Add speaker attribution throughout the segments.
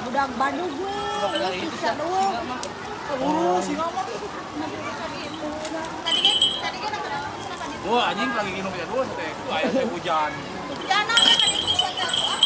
Speaker 1: Budak Bandung gue. Bisa doang.
Speaker 2: Urus sih mah.
Speaker 1: Tadi kan ada
Speaker 2: Wah, anjing lagi minum ya dua teh. Itu aya teh hujan.
Speaker 1: Hujan apa tadi bisa jatuh.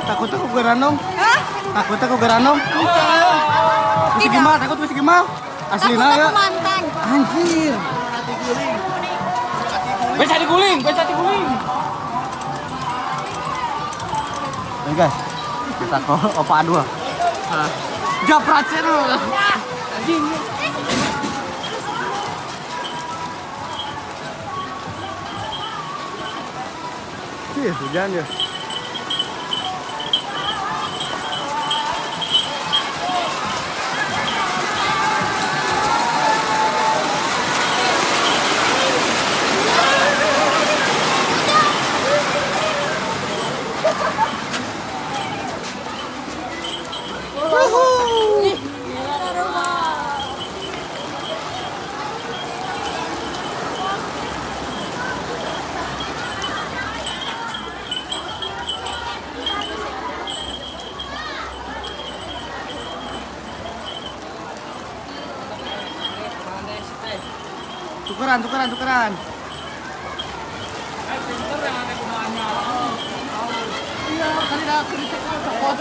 Speaker 3: Takut aku garanom.
Speaker 1: Hah?
Speaker 3: Takut aku garanom. Bisa gimana? Takut bisa gimana? Aslina ya.
Speaker 1: Mantan.
Speaker 3: Anjir.
Speaker 2: Bisa diguling, bisa diguling.
Speaker 3: Nih guys, kita ke opa dua. Japrat seru.
Speaker 2: Anjing.
Speaker 3: Ih, hujan ya. Tukeran, tukeran, tukeran. Iya, tadi dah kerja copot.